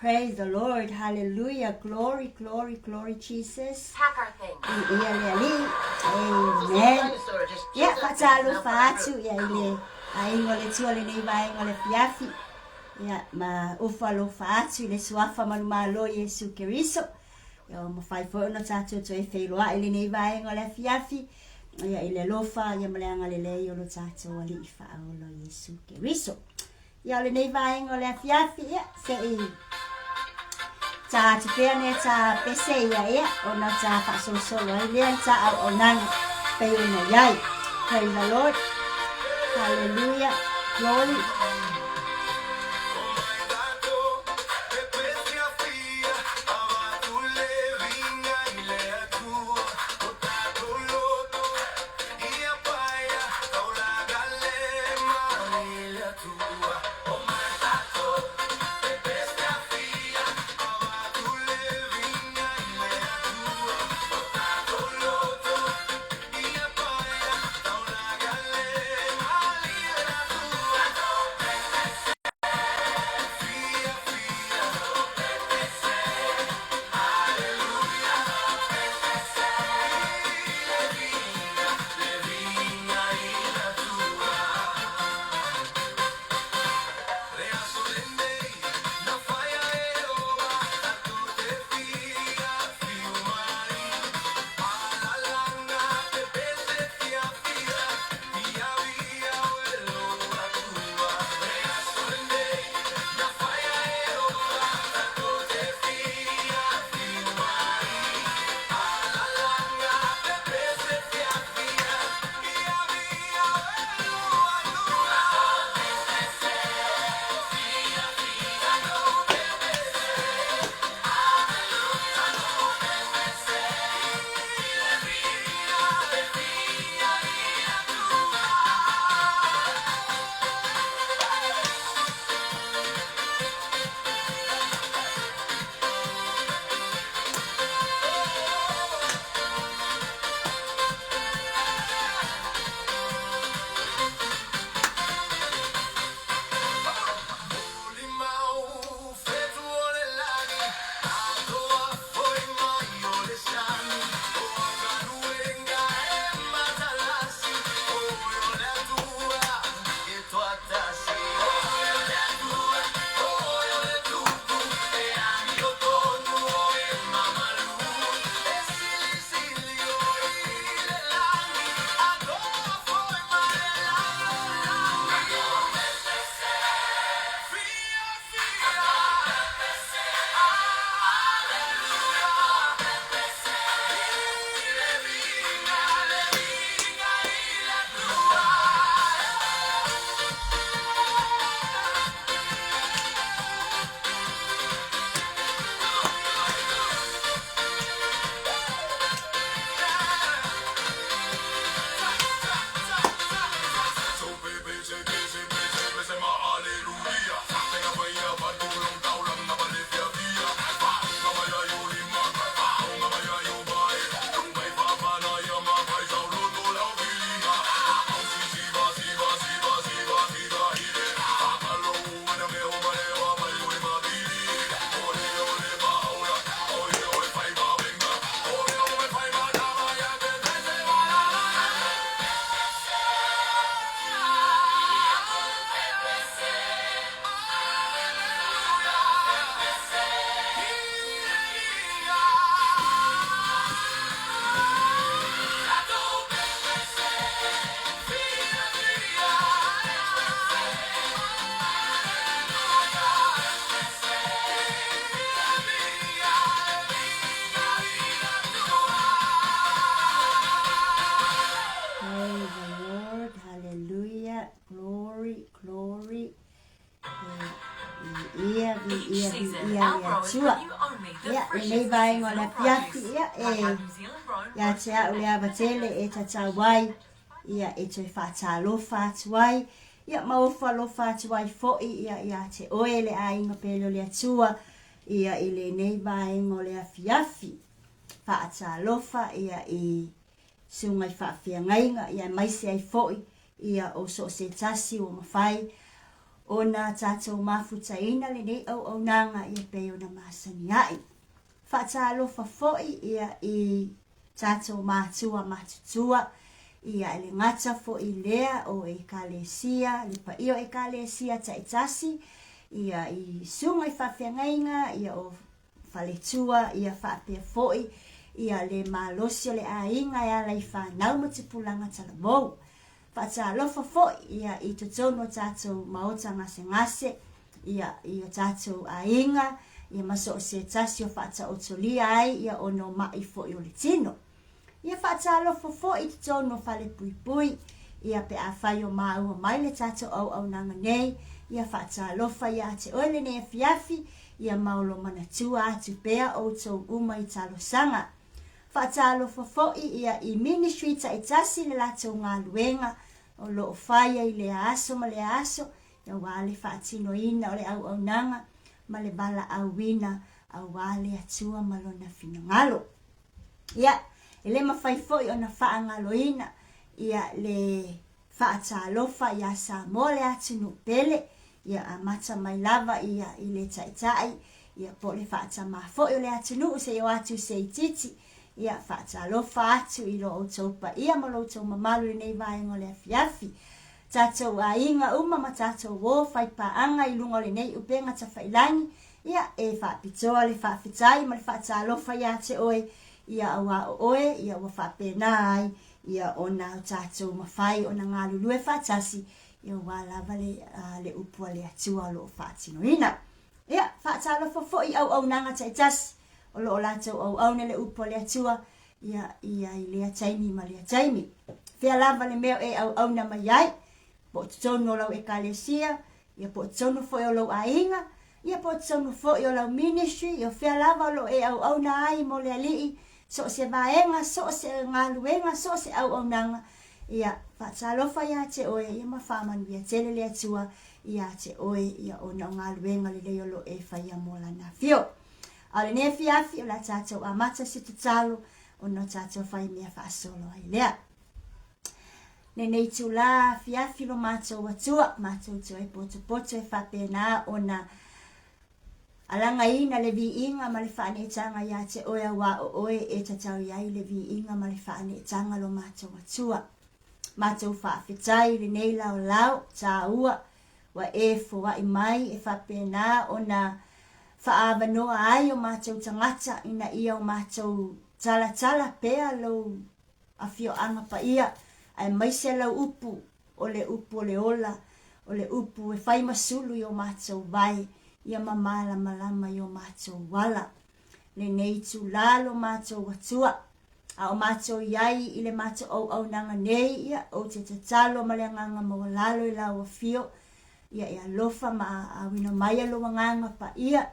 Praise the Lord, hallelujah, glory, glory, glory Jesus. Ia le Alii, amen. Ia, faatalofa atu ia i le aiga o le Atua i lenei vaega o le afiafi. Ia, ma ofo alofa atu i le Suafa manumalo Iesu Keriso. Ia, ua mafai foi ona tatou toe feiloai i lenei vaega o le afiafi. Ia, i le alofa ia ma le agalelei o lo tatou Alii faaola Iesu Keriso. Ia o lenei vaega o le afiafi, ia, se i tā atu pea nei tā pese ia ia, ona tā faasolosolo ai lea le tā auaunaga pei ona i ai. Praise the Lord. Hallelujah. Glory. Viia, viia, viia le Atua. Ia, lenei vaega o le afiafi, ia, e ia te au le ava tele e tatau ai, ia, e toe faatalofa atu ai, ia, ma ofo alofa atu ai foi, ia, ia te oe le aiga pele o le Atua, ia, i lenei vaega o le afiafi. Faatalofa, ia, i susuga i faafeagaiga, ia, aemaise ai foi, ia, o so o se tasi ua mafai ona tatou mafutaina lenei auaunaga, ia, pei ona masani ai. Faatalofa foi, ia, i tatou matua matutua, ia, e le gata foi i lea o Ekalesia, le paia o Ekalesia taitasi, ia, i susuga i faafeagaiga, ia, o faletua, ia faapea foi ia le malosi o le aiga e ala i fanau ma tupulaga talavou. Faatalofa foi ia i totonu o tatou maota gasegase, ia i o tatou aiga, ia ma so o se tasi o faataotolia ai ia ona o maʻi foi o le tino. Ia faatalofa foi i totonu o falepuipui, ia pe afai o māua mai le tatou auaunaga nei, ia faatalofa ia te oe lenei afiafi, ia ma o lo manatua atu pea outou uma i talosaga. Faatalofa foi ia i ministry taitasi le latou galuega o lo o faia i lea aso ma lea aso, aua le faatinoina o le auaunaga ma le valaauina aua le Atua ma Lona finagalo. Ia, e le mafai foi ona faagaloina ia le faatalofa ia Samoa le atunuu pele, ia amata mai lava ia i le taitai, ia po o le faatamā foi o le atunuu seia o atu i se itiiti, ia faatalofa atu i lo outou paia ma lo outou mamalu i lenei vaega o le afiafi. Tatou aiga uma ma tatou uo faipaaga i luga o lenei upega tafailangi, Ia, e faapitoa le faafetai ma le faatalofa ia te oe, ia auā o oe, ia ua faapena ai, ia ona o tatou mafai ona galulue faatasi, ia auā lava le, a, le upu a le Atua o lo o faatinoina. Ia, faatalofa foi i auaunaga taitasi o lo o latou auauna le upu a le Atua, ia, ia i lea taimi ma lea taimi. Fea lava le mea o e auauna mai ai, po o totonu o lau ekalesia, ia po o totonu foi o lou aiga, ia po o totonu foi o lau ministry, ia o fea lava o lo o e auauna ai mo le Alii, so o se vaega, so o se galuega, so o se auaunaga, ia faatalofa ia te oe, ia ma faamanuia tele le Atua ia te oe, ia ona o galuega lelei o lo o e faia mo Lana afio. A o lenei afiafi, o le a tatou amata se tatalo ona o tatou fai mea faasolo ai lea. Lenei itulā afiafi lo matou Atua, matou toe potopoto e faapena ona alagaina le viiga ma le faaneetaga ia te oe auā o oe e tatau i ai le viiga ma le faaneetaga lo matou Atua. Matou faafetai i lenei laolao tāua ua e foai mai e faapena ona faaavanoa ai o matou tagata ina ia o matou talatala pea lou afioaga paia, aemaise lau upu, o le upu o le ola, o le upu e fai ma sulu i o matou vae, ia ma malamalama i o matou ala. Lenei itulā lo matou Atua, a o matou i ai i le matou auaunaga nei, ia, ou te tatalo ma le agaga maualalo i lau Afio, ia e alofa ma auina mai lou agaga paia,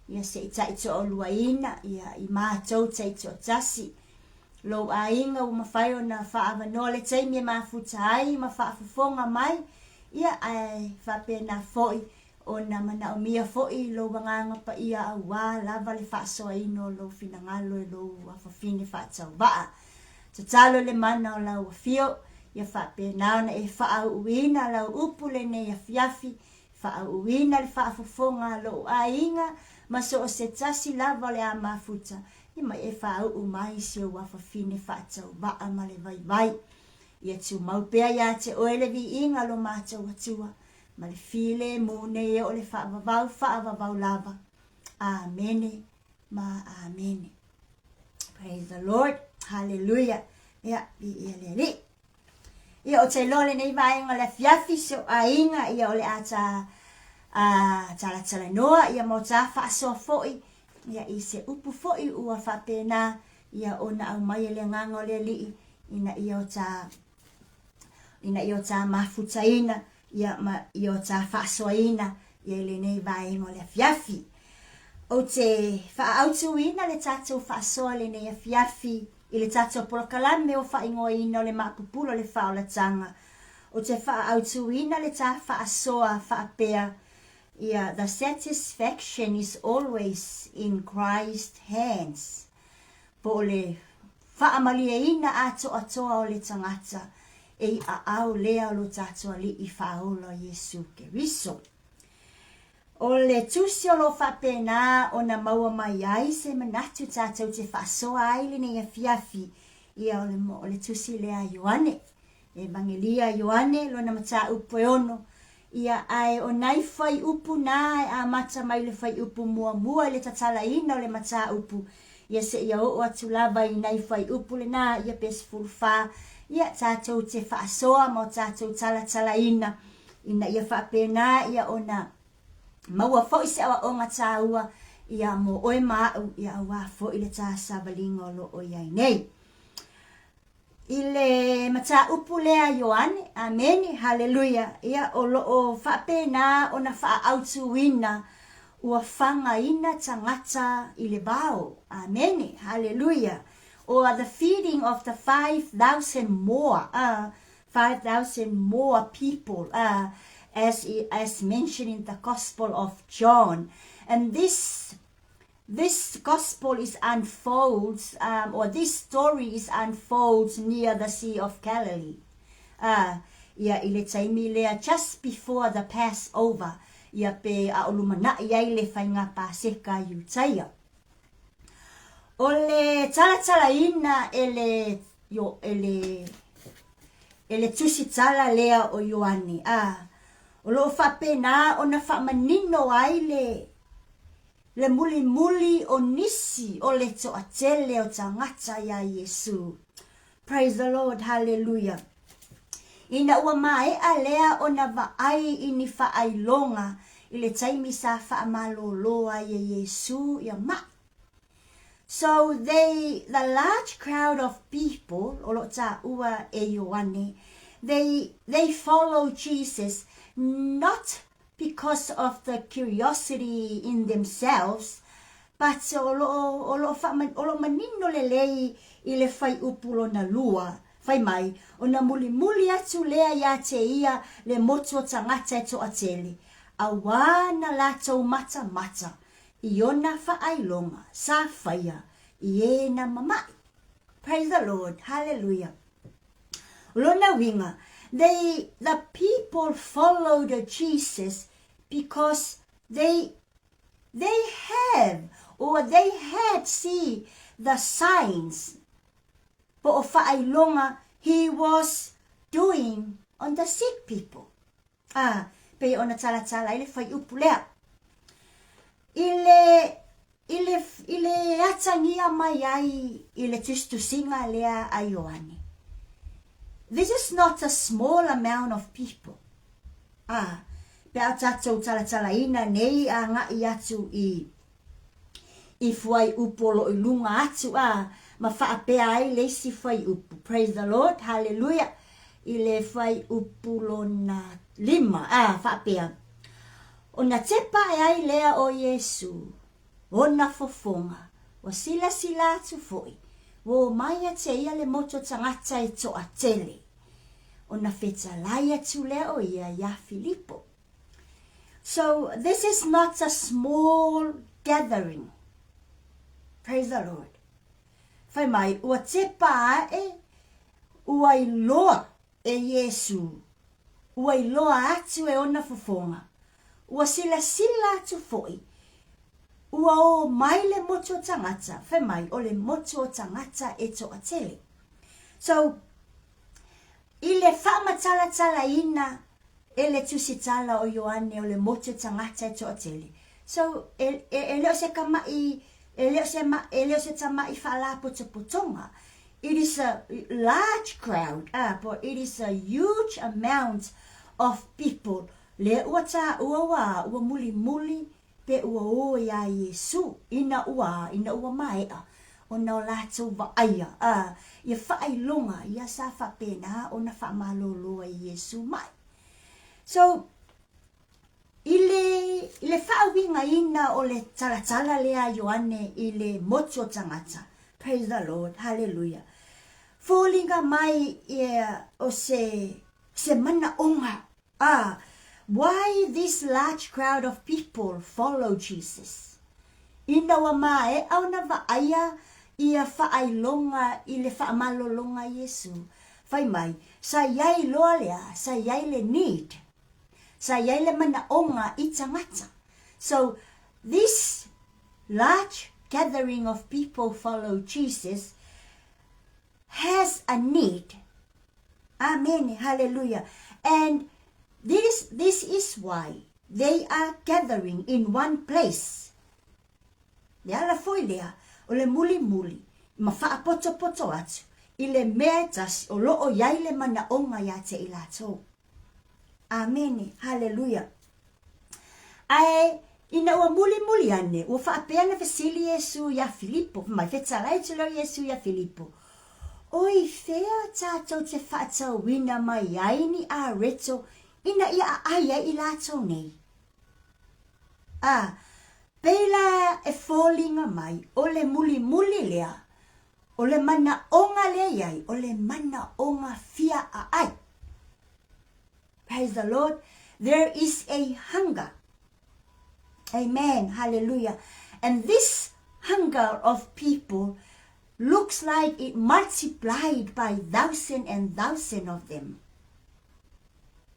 ia se i taitoaluaina, ia, i matou taitoatasi. Lou aiga ua mafai ona faaavanoa le taimi e mafuta ai ma faafofoga mai, ia, ae faapena foi ona manaomia foi lou agaga paia auā lava le faasoaina o lou finagalo i lou afafine faatauvaa. Tatalo i le mana o lau afio, ia faapena ona e faaauuina lau upu lenei afiafi, faaauuina le faafofoga a lou aiga ma so o se tasi lava o le a mafuta, ia ma e faauu mai si ou afafine faatauvaa ma le vaivai. Ia tumau pea ia te oe le viiga lo matou Atua, ma le filemu nei e o le faavavau faavavau lava. Amene ma amene. Praise the Lord. Hallelujah. Ia, viia le Alii. Ia, ou te iloa lenei vaega o le afiafi, si ou aiga, ia, o le a ta talatalanoa, ia, ma o ta faasoa foi, ia, i se upu foi ua faapena, ia, ona aumai e le Agaga o le Alii, ina ia o ta, ina ia o ta mafutaina, ia, ma ia o ta faasoaina, Ia i lenei vaega o le afiafi. Ou te faaautuina le tatou faasoa i lenei afiafi i le tatou polokalame ua faaigoaina o le Maapupula o le Faaolataga. Ou te faaautuina le ta faasoa faapea, ia, The satisfaction is always in Christ's hands. Po o le faamalieina atoatoa o le tagata e i aao lea o lo tatou Alii Faaola o Iesu Keriso. O le tusi o lo o faapena ona maua mai ai se manatu tatou te faasoa ai lenei afiafi, ia o le, o le tusi lea a Ioane, Evagelia a Ioane, lona mataupu e ono, ia ae o nai fuaiupu na e amata mai le fuaiupu muamua i le tatalaina o le mataupu, ia seia oo atu lava i nai fuaiupu lena, ia pe 14, ia tatou te faasoa ma o tatou talatalaina, ina ia faapena ia ona maua foi se aoaoga taua ia mo oe ma a'u ia auā foi le ta savaliga o lo o i ai nei. I le mataupu lea a Ioane, amene, haleluia, ia o lo o faapena ona faaautuina ua fagaina tagata i le vao, amene, haleluia, or the feeding of the 5,000 more, 5,000 more people, as, as mentioned in the Gospel of John. And this This gospel is unfolds, um, or this story is unfolds near the Sea of Galilee. Uh, ia i le taimi lea just before the Passover, ia pe a o lumanaʻi ai le faiga Paseka a Iutaia. O le talatalaina e le, yo, e le, e le tusitala lea o Ioane, a, o lo o faapena ona faamanino ai le, le mulimuli o nisi o le toatele o tagata iā Iesū. Praise the Lord, hallelujah. Ina ua maea lea ona vaai i ni faailoga i le taimi sa faamalōlō ai e Iesū ia maʻi. So they, the large crowd of people, o lo o tāua e Ioane, they, they follow Jesus not because of the curiosity in themselves, but o lo o, o lo o faama, o lo o manino lelei i le fuaiupu lona lua, fai mai, ona mulimuli atu lea iā te ia le motu o tagata e toatele, auā na latou matamata i ona faailoga sa faia i ē na mamaʻi. Praise the Lord, hallelujah. O lona uiga, they, the people followed Jesus because they, they have or they had see the signs po o faailoga he was doing on the sick people. A, pei ona talatala ai le fuaiupu lea. I le, i le, i le atagia mai ai i le tusitusiga lea a Ioane. This is not a small amount of people. A, pe a tatou talatalaina nei agai atu i, i fuaiupu o lo o i luga atu, a, ma faapea ai le isi fuaiupu. Praise the Lord, hallelujah, i le fuaiupu lona lima, a, faapea, Ona tepa ae ai lea o Iesū, ona fofoga, ua silasila atu foi, ua omai ia te ia le motu o tagata e toatele. Ona fetalai atu lea o ia iā Filipo. So this is not a small gathering. Praise the Lord. Fai mai, ua tepa ae, ua iloa e Iesū, ua iloa atu e ona fofoga, ua silasila atu foi, ua ō mai le motu o tagata, fai mai, o le motu o tagata e toatele. So, i le faamatalatalaina e le tusitala o Ioane o le motu tagata e toatele. So, e, e, e le o se kamaʻi, e le o se, ma, e le o se tamaʻi faalapotopotoga. It is a large crowd, ah, but it is a huge amount of people. Lea ua tāua ua, ua mulimuli pe ua ō iā Iesū, ina ua, ina ua maea ona o lātou vaaia, a, ia faailoga ia sa faapena ona faamalōlō ai Iesū mai. So, I le, i le faauigaina o le talatala lea a Ioane i le motu o tagata, praise the Lord, hallelujah, foliga mai ia o se, se manaoga, ah, why this large crowd of people follow Jesus? Ina ua maea ona vaaia ia faailoga i le faamalologa a Iesu, fai mai, sa i ai loa le a, sa i ai le need. Sa i ai le manaoga i tagata. So, this large gathering of people follow Jesus has a need. Amen. Hallelujah. And this, this is why they are gathering in one place. Le ala foi lea o le mulimuli ma faapotopoto atu i le mea e tasi o lo o i ai le manaoga ia te i latou. Amene. Haleluia. Ae ina ua mulimuli ane, ua faapea ona fesili Iesu iā Filipo, fai mai, Fetalai atu lea o Iesu iā Filipo, O i fea tātou te faatauina mai ai ni areto ina ia aai ai i latou nei? Ā, pei la e foliga mai o le mulimuli lea, o le manaoga lea i ai, o le manaoga fia aai. Praise the Lord. There is a hunger. Amen. Hallelujah. And this hunger of people looks like it multiplied by thousand and thousand of them.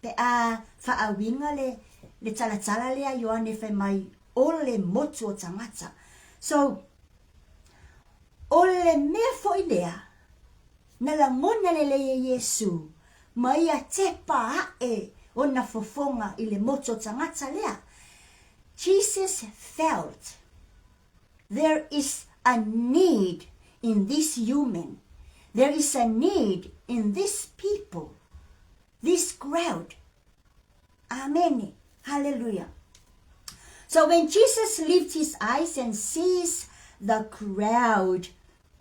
Pe a faauiga le, le talatala lea Ioane fai mai, o le motu o tagata. So, o le mea foi lea, na lagona lelei e Iesu, ma ia tepa aʻe ona fofoga i le motu o tagata lea. Jesus felt there is a need in this human, there is a need in this people, this crowd. Amene. Hallelujah. So when Jesus lifts his eyes and sees the crowd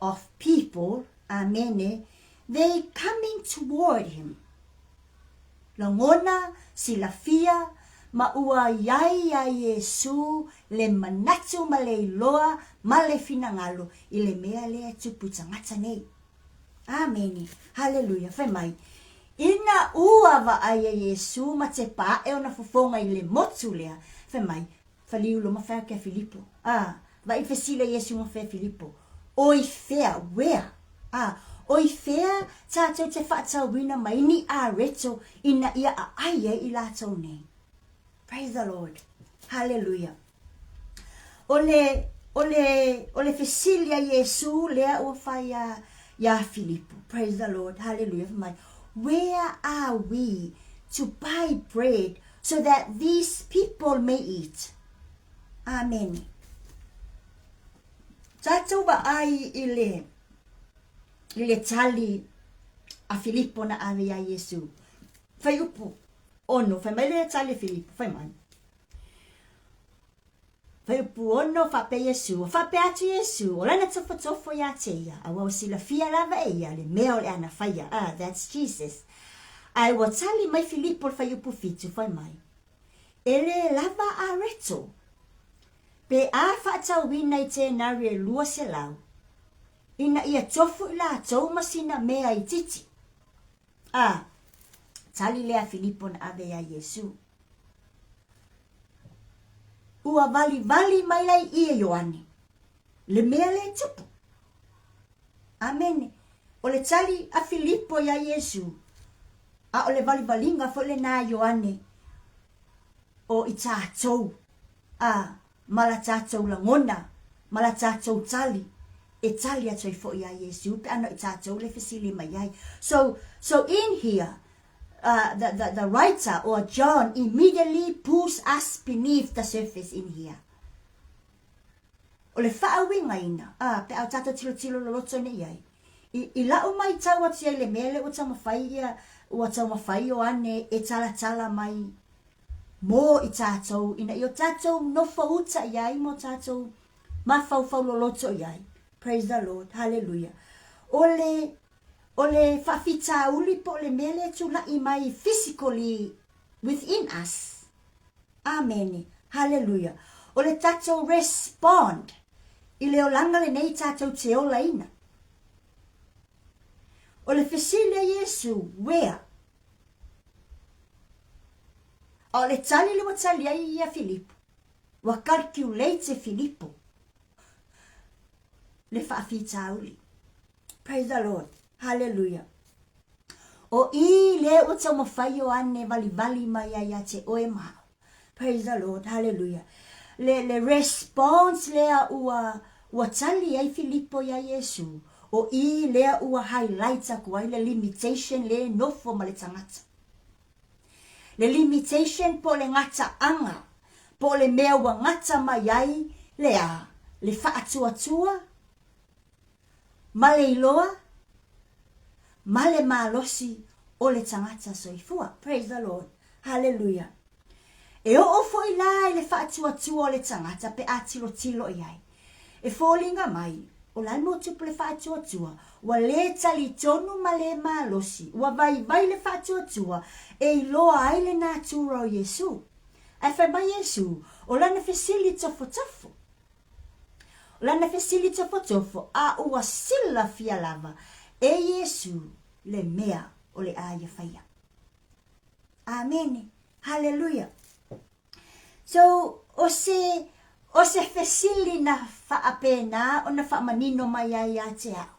of people, amene, they coming toward him. Lagona, silafia, ma ua i ai iā Iesū le manatu ma le iloa ma le finagalo i le mea lea e tupu i tagata nei. Amene. Haleluia. Fai mai, ina ua vaai e Iesū ma te paaʻe ona fofoga i le motu lea, fai mai, Faliulo ma fai ake a Filipo. A, vaai fesili a Iesu ma fai a Filipo, O i fea, where? A, o i fea tātou te whaatauina mai ni areto ina ia aai ai i latou nei? Praise the Lord. Hallelujah. O le, o le, o le fesili a Iesu lea ua fai iā, iā Filipo. Praise the Lord. Hallelujah. Fai mai, where are we to buy bread so that these people may eat? Amene. Tatou vaai i le, i le tali a Filipo na ave iā Iesu. Fuaiupu 6, fai mai le tali a Filipo, fai mai. Fuaiupu 6, faapea Iesu, ua faapea atu Iesu, o lana tofotofo iā te ia, a ua silafia lava e ia le mea o le a na faia. Ah, that's Jesus. Ae ua tali mai Filipo i le fuaiupu 7, fai mai, E lē lava a Reto. Pe a faatauina i tenari e 200, ina ia tofu i latou ma sina mea itiiti. A, tali lea a Filipo na ave iā Iesu. Ua valivali maila i i e Ioane, le mea lea e tupu. Amene. O le tali a Filipo iā Iesu, a o le valivaliga foi lenā a Ioane o i tatou, a ma la tatou lagona, ma la tatou tali, e tali atu ai foi iā Iesu pe ana i tatou le fesili mai ai. So, so in here, the, the, the writer or John immediately pulls us beneath the surface in here. O le faauigaina, ā, pe a o tātou tilotilo loloto nei ai, i, i la'u maitau atu i ai le mea lea ua taumafai ia, ua taumafai Ioane e talatala mai mō i tātou, ina ia o tātou nofo uta i ai ma o tātou mafaufau loloto i ai. Praise the Lord. Hallelujah. O le, o le faafitauli po o le mea lea e tula'i mai physically within us. Amene. Haleluia. O le tatou respond i le olaga lenei tatou te olaina. O le fesili a Iesu, Where? A o le tali le ua tali ai ia Filipo, ua calculate e Filipo le faafitauli. Praise the Lord. Hallelujah. O i le ua taumafai Ioane valivali mai ai ia te oe ma au. Praise the Lord. Hallelujah. Le, le response lea ua, ua tali ai Filipo iā Iesu, o i lea ua highlight aku ai le limitation le nofo ma le tagata. Le limitation po o le gataaga, po o le mea ua gata mai ai le a, le faatuatua ma le iloa ma le malosi o le tagata soifua. Praise the Lord. Hallelujah. E oo foi la i le faatuatua o le tagata pe a tilotilo i ai. E foliga mai, o le a le mea ua tupu le faatuatua? Ua lē talitonu ma lē malosi, ua vaivai le faatuatua e iloa ai le natura o Iesū. Ae fai mai Iesū, o lana fesili tofotofo. O lana fesili tofotofo, a ua silafia lava e Iesū le mea o le a ia faia. Amene. Haleluia. So, o se, o se fesili na faapena ona faamanino mai ai ia te au.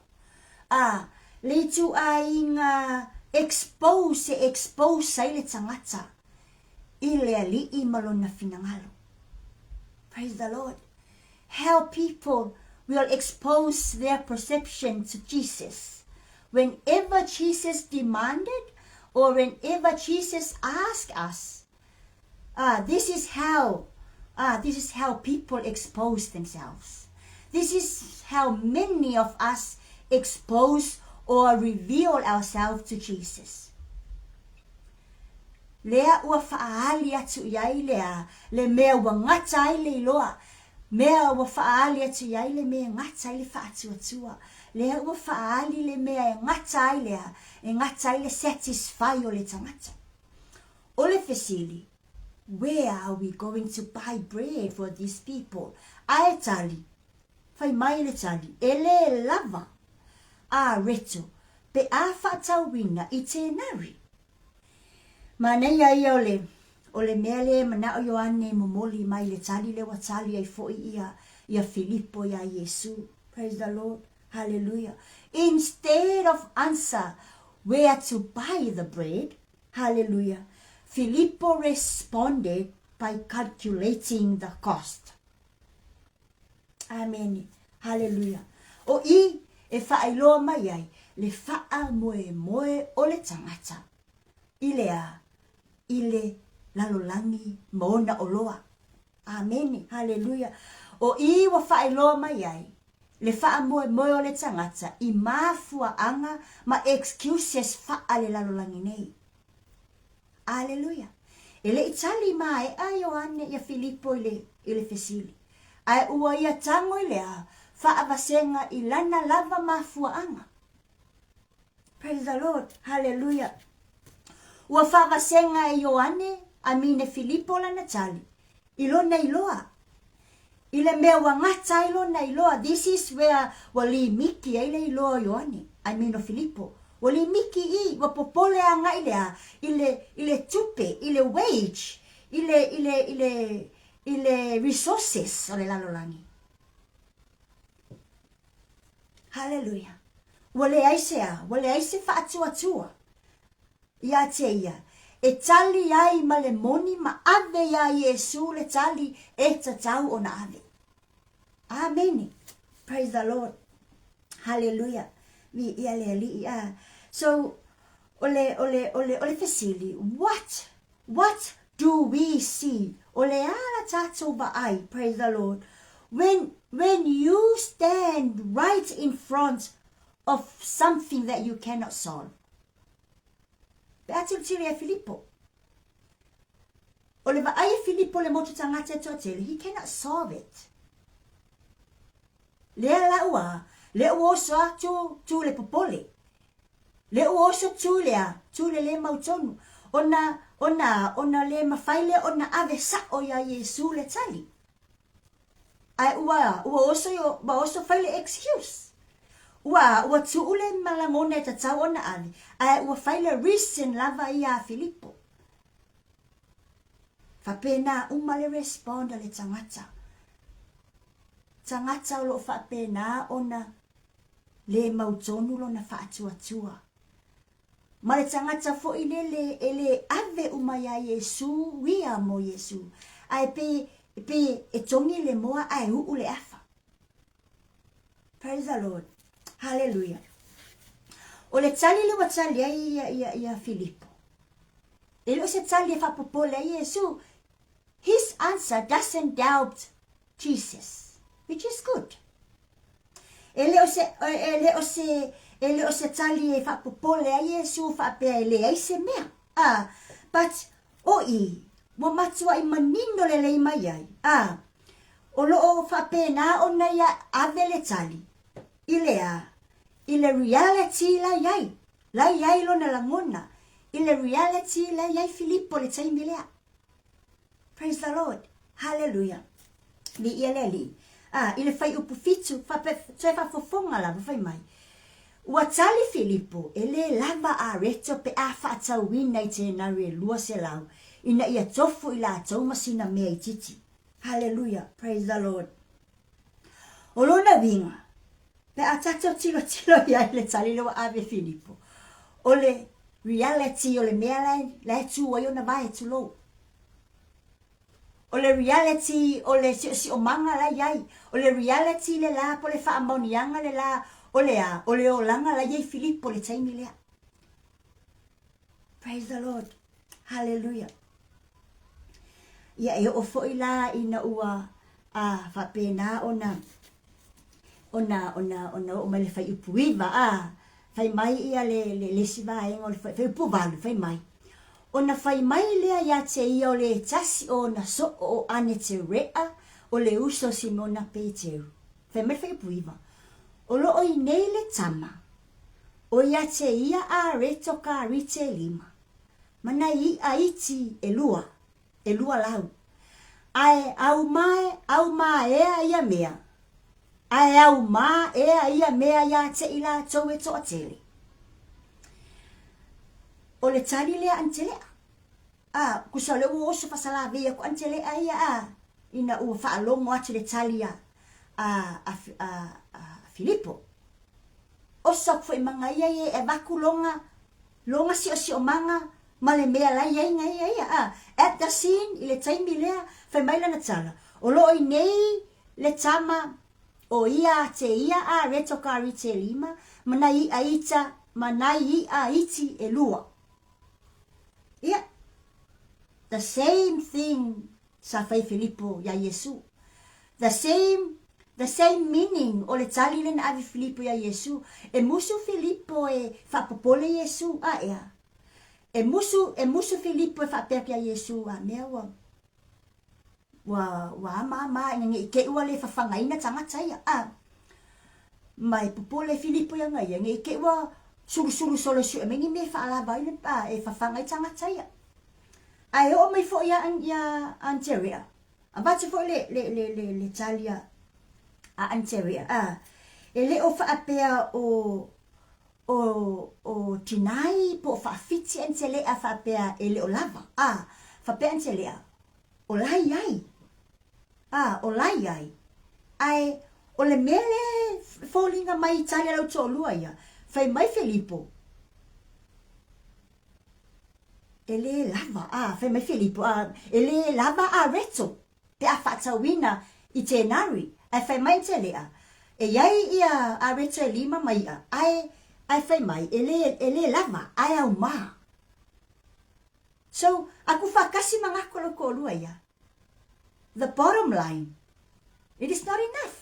A, le ituaiga expose e expose ai le tagata i le Alii ma lona finagalo. Praise the Lord. How people will expose their perception to Jesus. Whenever Jesus demanded or whenever Jesus asked us, this is how this is how people expose themselves. This is how many of us expose or reveal ourselves to Jesus. Lea ua faaali atu i ai le a, le mea ua gata ai le iloa, mea ua faaali atu i ai le mea e gata ai le faatuatua, lea ua faaali le mea e gata ai le a, e gata ai le satisfy o le tagata. O le fesili, where are we going to buy bread for these people? Ae tali, fai mai le tali, e lē lava a reto pe a faatauina i tenari. Manaia ia o le, o le mea lea e manao Ioane e momoli mai le tali lea ua tali ai foi ia, ia Filipo iā Iesu. Praise the Lord. Hallelujah. Instead of answer where to buy the bread, hallelujah, Filipo responded by calculating the cost. Amene. Haleluia. O i e faailoa mai ai le faamoemoe o le tagata i le a? I le lalolagi ma ona oloa. Amene. Haleluia. O i ua faailoa mai ai le faamoemoe o le tagata i mafuaaga ma excuses faalelalolagi nei. Aleluia! E le i tali maea Ioane ia Filipo i le, i le fesili, ae ua ia tago i le a faavasega i lana lava mafuaaga. Praise the Lord. Haleluia. Ua faavasega e Ioane a mine Filipo lana tali i lona iloa. I le mea ua gata ai lona iloa, this is where ua limiti ai le iloa o Ioane, I mean o Filipo. Ua limiti i, ua popole agai le a, i le, i le tupe, i le wage, i le, i le, i le, i le resources o le lalolagi. Hallelujah. Ua leai se a, ua leai se faatuatua. Ia te ia, e tali ai ma le moni ma ave iā Iesū le tali e tatau ona ave. Amene. Praise the Lord. Hallelujah. Viia le Alii. Ah. So, o le, o le, o le, o le fesili, what, what do we see? O le a la tatou vaai, praise the Lord, when, when you stand right in front of something that you cannot solve. Pe a tilotilo ia Filipo. O le vaai e Filipo le motu tagata e toatele, he cannot solve it. Lea la ua, lea ua oso a tu, tu le popole. Lea ua oso tu le a, tu le le mautonu. Ona, Ona, ona le mafai lea ona ave sa'o iā Iesū le tali. Ae ua, ua oso i, ua oso fai le excuse. Ua, ua tuu le lagona e tatau ona ave, ae ua fai le reason lava ia a Filipo. Faapena uma le respond a le tagata. Tagata o lo o faapena ona le mautonu lona faatuatua. Ma le tagata foi lele e le ave uma iā Iesū ia mo Iesū, ae pei, pei e togi le moa ae uu le afa. Praise the Lord. Hallelujah. O le tali le ua tali ai ia, ia, ia Filipo. E le o se tali e faapopole ai Iesū. His answer doesn't doubt Jesus, which is good. E le o se, e le o se, e le o se tali e faapopole ai Iesū faapea e leai se mea. A, but, o i, ua matuai manino lelei mai ai, a, o lo o faapena ona ia ave le tali, i le a, i le reality la i ai, la i ai lona lagona, i le reality la i ai Filipo i le taimi lea. Praise the Lord. Hallelujah. Viia le Alii. A, i le fuaiupu 7, faapea, toe faafofoga lava, fai mai, Ua tali Filipo, e lē lava a Reto pe a faatauina i tenari e 200, ina ia tofu i latou ma sina mea itiiti. Hallelujah. Praise the Lord. O lona uiga, pe a tatou tilotilo i ai i le tali lea ua ave Filipo, o le reality o le mea la e tu ai ona vae, tulou. O le reality o le siosiomaga la e i ai, o le reality le la po o le faamaoniaga le la o le a? O le olaga la e i ai Filipo i le taimi lea. Praise the Lord. Hallelujah. Ia e oo foi la ina ua a faapena ona ona ona ona oo mai le fuaiupu 9 a fai mai ia le le le isi vaega o le fuaiupu 8 fai mai ona fai mai lea ia te ia o le tasi o ona soo o Aneterea o le uso o Simona Peteru. Fai mai le fuaiupu 9 o lo o i nei le tama o ia te ia a reto ka rite lima ma nai iʻa iti ʻelua, ʻelua lau. Ae aumae, aumaea ia mea, ae aumaea ia mea iā te i latou e toatele. O le tali lea a Anitelea. A, tusa o lea ua oso faasalavei aku Anitelea ia a, ina ua faalogo atu i le tali a, a, a, a, a Filipo. Oso aku foi ma ia e avatu loga Loga siosiomaga ma le mea la i ai na ia ia, a. At the scene, i le taimi lea, fai mai lana tala, O lo o i nei le tama o ia a te ia a Reto Karite lima, ma nai iʻa ita, ma nai iʻa iti ʻelua. Ia, the same thing sa fai Filipo iā Iesū. The same, the same meaning o le tali lea na ave Filipo iā Iesū. E musu Filipo e faapopole Iesū, a ea? E musu, e musu Filipo e faapea atu iā Iesū, a mea ua, ua, ua ama ama ina ne i te i ua le fafagaina tagata ia, a. Ma e popole Filipo iā ia, ne i te i ua sulusulu solo e sue mai ni mea e faalava ai le, a, e fafaga ai tagata ia. Ae oo mai foi ia ia Anteria, avatu foi le le le le le tali a a Anteria, a e le o faapea o o o tinai po o faafiti Antelea faapea e le o lava, a faapea Antelea, o la i ai, a o la i ai. Ae o le mea lea e foliga mai i tali a lau toalua ia, fai mai Filipo, E lē lava, ā, fai mai Filipo, ā, e lē lava a Reto pe a faatauina i tenari, ae fai mai Antelea, e i ai ia a Reto e lima ma iʻa, ae, ae fai mai, e lē, e lē lava, ae aumā. So, aku faatasi ma ngako lau toalua ia. The bottom line, it is not enough.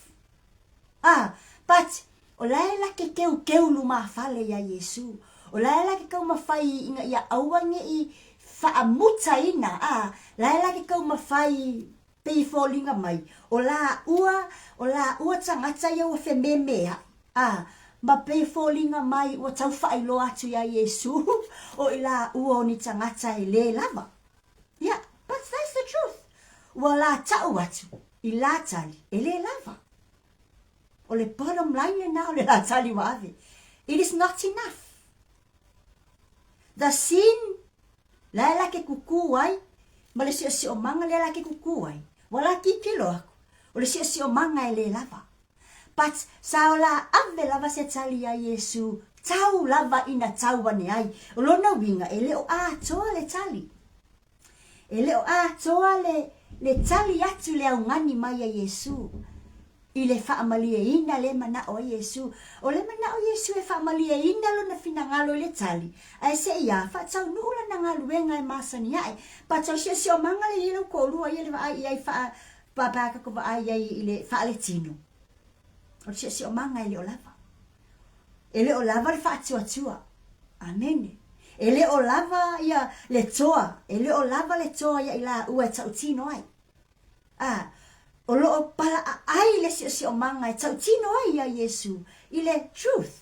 Ah, but, o la e la ke keukeu lumafale iā Iesū. O la e la ke taumafai ina ia aua ne i faamutaina, ah, la e la ke taumafai pei e foliga mai, o lāua, o lāua tagata ia ua fememeaʻi, ah, Ma pei e foliga mai ua tau faailoa atu iā Iesū o i laua o ni tagata e lē lava. Ia, but that's the truth. Ua la ta'u atu i la tali e lē lava. O le bottom line lenā o le la tali ua ave. It is not enough. The sin la e la ke kukū ai ma le siosiomaga lea la ke kukū ai, ua la tilotilo aku, o le siosiomaga e lē lava. But sa o la ave lava se tali iā Iesū, tau lava ina tau ane ai. O lona uiga, e le o atoa le tali. E le o atoa le, le tali atu i le augani mai a Iesū, i le faamalieina le manao a Iesū. O le manao o Iesū e faamalieina lona finagalo i le tali, ae se i a, faataunuu lana galuega e masani ae. But o le siosiomaga le i ai lau toalua ia le vaai i ai faa, papa ka vaai i ai i le faaletino. O le siosiomaga e le o lava. E le o lava le faatuatua. Amene. E le o lava ia le toa, e le o lava le toa ia i laua e tautino ai. A, o lo o palaaai le siosiomaga e tautino ai ia Iesu i le truth.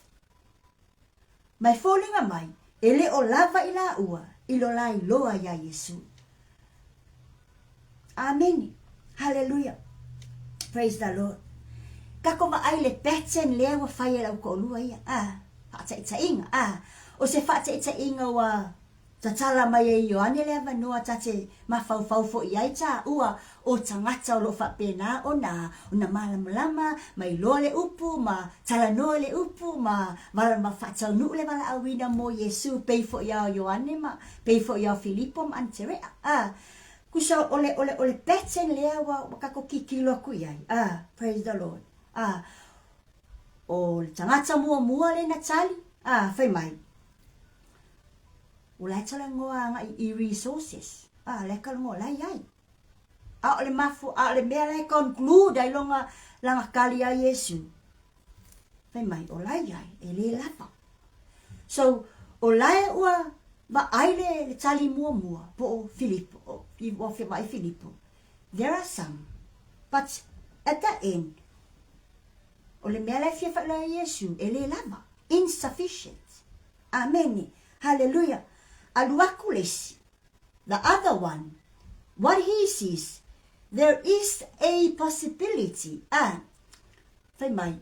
Ma e foliga mai, e le o lava i laua i lo la iloa ia Iesu. Amene. Haleluia. Praise the Lord. Kako vaai le pattern lea ua fai e lau toalua ia. Ah, faataitaiga. Ah, o se faataitaiga ua tatala mai e Ioane le avanoa ta te mafaufau foi i ai taua o tagata o lo o faapena ona ona malamalama ma iloa le upu ma talanoa le upu ma vala ma faataunuu le valaauina mo Iesu pei foi ia Ioane ma pei foi ia Filipo ma Aneterea. Ah, Kusa o le, o le, o le pattern lea ua, ua kako kikilo aku i ai. Ah, praise the Lord. Ah, o le tagata muamua le na tali, ah, fai mai. O la e talanoa agai i resources. Ah, la e talanoa, la e i ai. A o le mafu, a o le mea la e conclude ai longa, langa kali a Iesu. Fai mai, o la e i ai, e le lava. So, o la e ua vaai le, le tali muamua po o Filipo, o, i ua vaai Filipo. There are some, but at the end, o le mea la e fia faailoa e Iesu, e le lava, insufficient. Amene, hallelujah. Alu aku le isi, the other one, what he sees, there is a possibility, ah, Fai mai,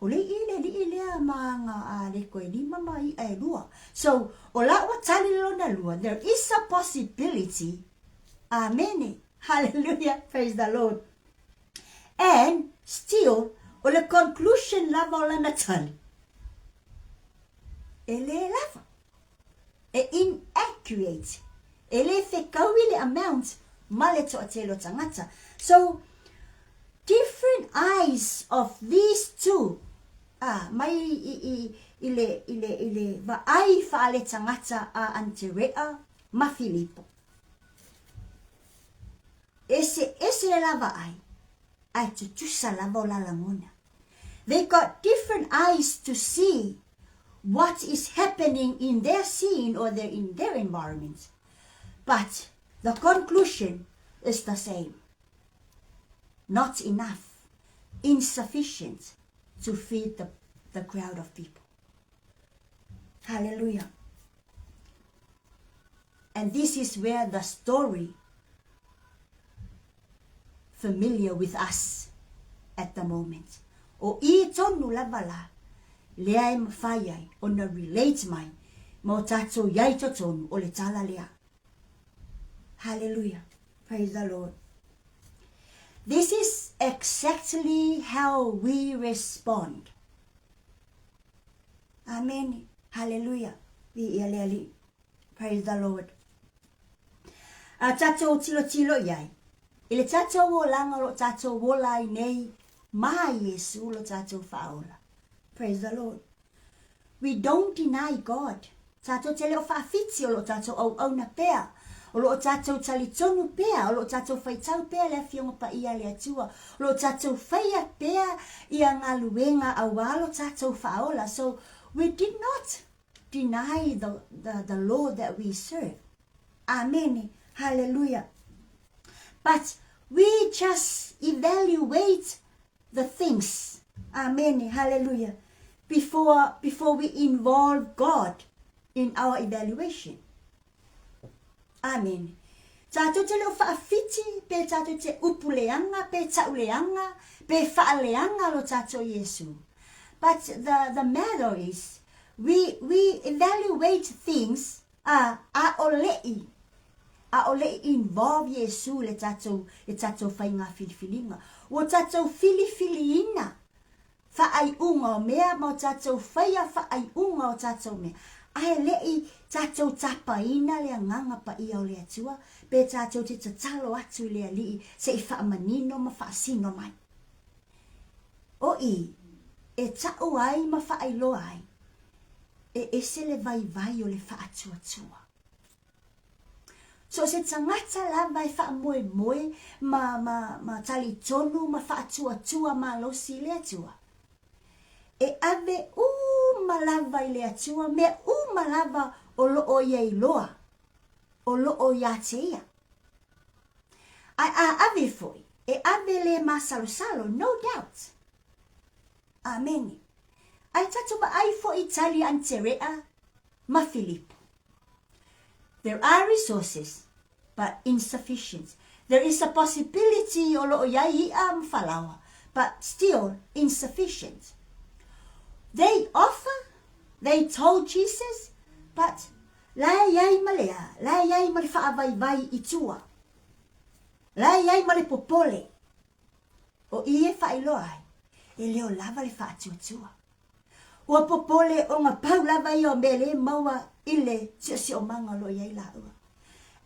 o le i le alii lea ma aga a le koe lima ma iʻa e lua. So, o la ua tali le lona lua, there is a possibility. Amene. Hallelujah. Praise the Lord. And still, o le conclusion lava o lana tali, e le lava. E inaccurate. E le fekaui le amount ma le toatele o tagata. So, different eyes of these two, ah, mai i, i, i, le, i, le, i le vaai faaletagata a Anterea ma Filipo. Eseese le la vaai, ae tutusa lava o la lagona. They got different eyes to see what is happening in their scene or their, in their environment. But the conclusion is the same. Not enough, insufficient to feed the, the crowd of people. Hallelujah. And this is where the story familiar with us at the moment. O i tonu lava la, lea e mawhai ai ona relate mai ma o tātou iai totonu o le tala lea. Hallelujah. Praise the Lord. This is exactly how we respond. Amen. Hallelujah. Viia le Alii. Praise the Lord. A tatou tilotilo i ai, i le tatou olaga o lo o tatou ola ai nei ma Iesu lo tatou faaola. Praise the Lord. We don't deny God. Tatou te le o faawhiti o lo o tatou auauna pea, o lo o tatou talitonu pea, o lo o tatou faitau pea le Afioga Paia a le Atua, o lo o tatou whaia pea ia galuega auā lo tatou faaola. So we did not deny the, the, the Lord that we serve. Amen. Hallelujah. But we just evaluate the things. Amen. Hallelujah. before, before we involve God in our evaluation. Amene. Tātou te leo whaawhiti, pe tātou te upu leanga, pe tau leanga, pe whaaleanga lo tātou Iesu. But the, the matter is, we, we evaluate things a, a o lei, a o lei involve Iesu le tātou, le tātou whai ngā whiriwhiringa. O tātou whiriwhiriina Whaaiunga o mea ma o tatou whaia whaaiunga o tatou mea. Ae leʻi tatou tapaina le agaga paia o le Atua, pe tatou te tatalo atu i le Alii se i faamanino ma faasino mai. O i, e taʻu ai ma faailoa ai, e ese le vaivai o le faatuatua. So o se tagata lava e faamoemoe ma, ma, ma talitonu ma faatuatua malosi i le Atua, e ave uma lava i le Atua mea uma lava o loo ia iloa, o loo iā te ia. Ae a ave foi, e ave le masalosalo, no doubt. Amene. Ae tatou vaai foi i tali a Aneterea ma Filipo. There are resources, but insufficient. There is a possibility o loo iai i'a ma falaoa, but still insufficient. They offer, they told Jesus, but la e iai ma le a, la e iai ma le faavaivai i tua. La e iai ma le popole. O i e faailoa ai, e leo lava le faatuatua. Ua popole ona pau lava ia o mea lē maua i le siosiomaga o lo o i ai lāua.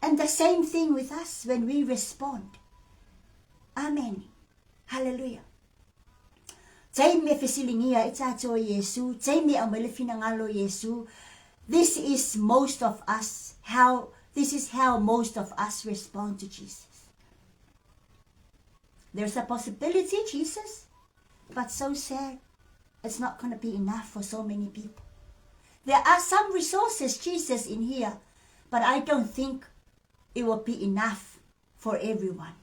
And the same thing with us when we respond. Amen. Hallelujah. Taimi e fesiligia ai tātou e Iesu, taimi e aumai le finagalo o Iesu, this is most of us how this is how most of us respond to Jesus. There's a possibility, Jesus, but so sad. It's not going to be enough for so many people. There are some resources, Jesus, in here, but I don't think it will be enough for everyone.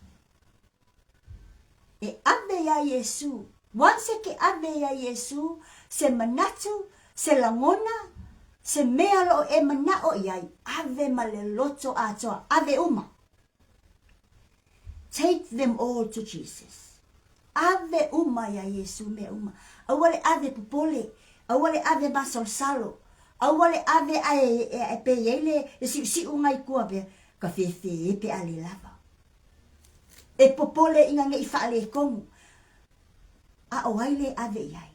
E ave iā Iesu. Once e ke ave iā Iesu, se manatu, se lagona, se mea loo e manao i ai, ave ma le loto atoa, ave uma. Take them all to Jesus. Ave uma iā Iesū mea uma. Aua le ave popole, aua le ave masalosalo, aua le ave ae e pei ai le le siusiuga i kua pea, ka fefe e pe a le lava. E popole ina nei faaletonu. A o ai le ave i ai?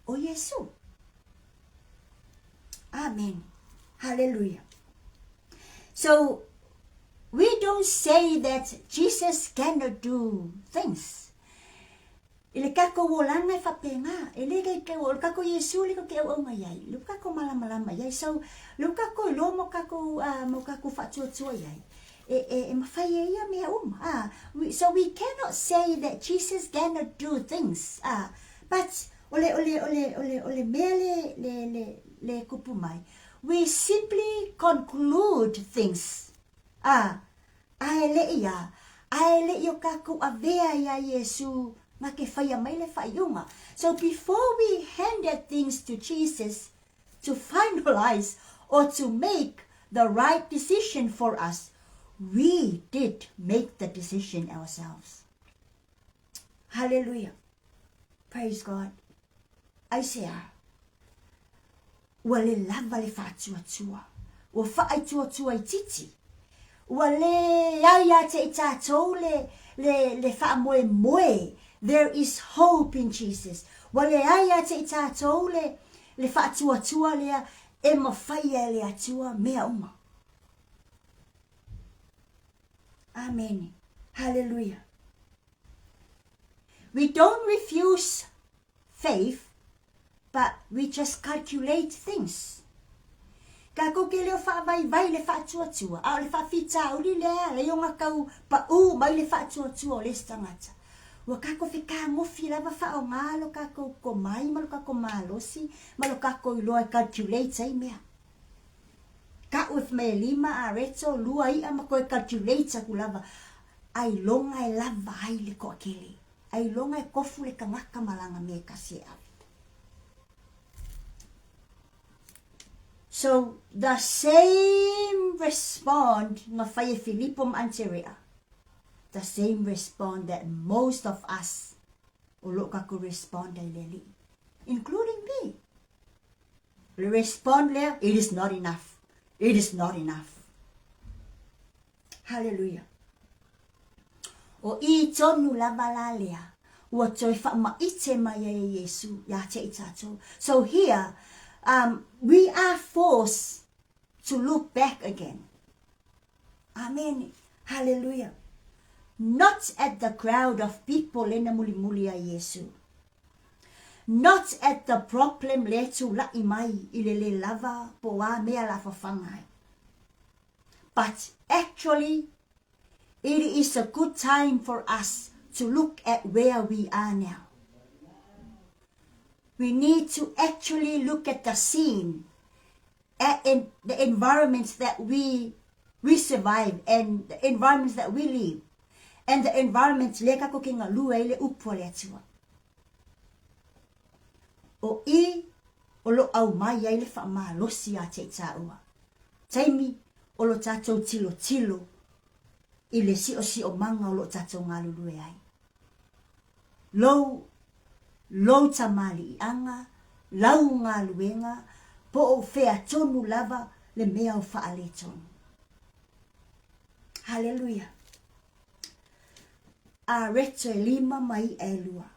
O Iesū. Amen. Hallelujah. So, we don't say that Jesus cannot do things. I le kākou olaga e faapena, e le ke ke o le kākou Iesu le ke auaunga iai, le kākou malamalama iai. So, le kākou iloa mo kākou uh, mo kākou faatuatua iai. E, e, e mawhai e ia mea uma. Ah, we, so we cannot say that Jesus cannot do things. Ah, but o le, o le, o le, o le, o le mea le, le, le, le kupu mai, We simply conclude things. A, ae leʻi a, ae leʻi o kākou avea iā Iesū ma ke whaia mai le faaiuga. So before we handed things to Jesus to finalize or to make the right decision for us, we did make the decision ourselves. Hallelujah. Praise God. Aisea? Ua le lava le faatuatua. Ua faaituatua itiiti. Ua leai ia te i tātou le, le, le faamoemoe. There is hope in Jesus. Ua leai ia te i tātou le, le faatuatua lea e mawhai e le Atua mea uma. Amen. Hallelujah. We don't refuse faith, but we just calculate things. Kākou ke leo whaavaivai le whaatuatua, a o le whaafitauli lea, le ionga kau paʻū mai le faatuatua o le isi tagata. Ua kākou fekagofi lava faaaogā lo kākou komai ma lo kākou malosi ma lo kākou iloa e calculate ai mea. Kaʻu e fai mai e lima a reto, lua iʻa ma koe calculate aku lava, ailoga e lava ai le toakele. Ailoga e kofu le kanaka ma lana mea e kasi e ave. So the same respond na fai e Filipo ma Anterea, the same respond that most of us o lo o kakou respond ai le Alii, including me. Le respond lea, it is not enough. It is not enough. Hallelujah. O i tonu lava la lea, ua toe faamaite mai ai e Iesu iā te i tātou. So here, we are forced to look back again. Amen. Hallelujah. Not at the crowd of people lena mulimuli a Iesu. Not at the problem le tula'i mai i le le lava po o a mea la fafaga ai. But actually, it is a good time for us to look at where we are now. We need to actually look at the scene, at in the environments that we we survive and the environments that we live and the environments lea kako ke galue ai le upu a le Atua. O i o lo aumai ai le faamalosi ia te i tāua. Taimi o lo tātou tilotilo i le siosiomaga o lo o tātou galulue ai. Lou, lou tamaliiaga, lau galuega, po o fea tonu lava le mea o faaletonu. Haleluia. Areto e lima ma iʻa e lua.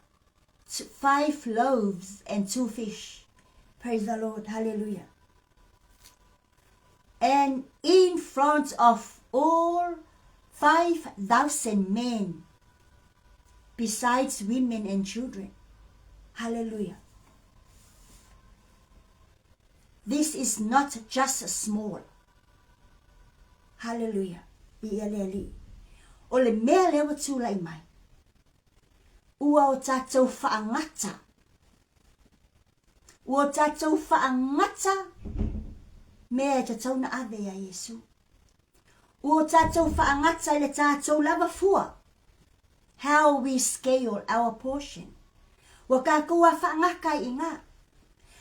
Five loaves and two fish. Praise the Lord. Hallelujah. And in front of all 5,000 men, besides women and children. Hallelujah. This is not just small. Hallelujah. Viia le Alii. O le mea lea ua tulai mai, ua o tatou faagata, ua o tatou faagata mea e tatau na ave ia Iesu. Ua o tatou faagata i le tatou lava fua. How we scale our portion. Ua kakou a faagaka ai i nga.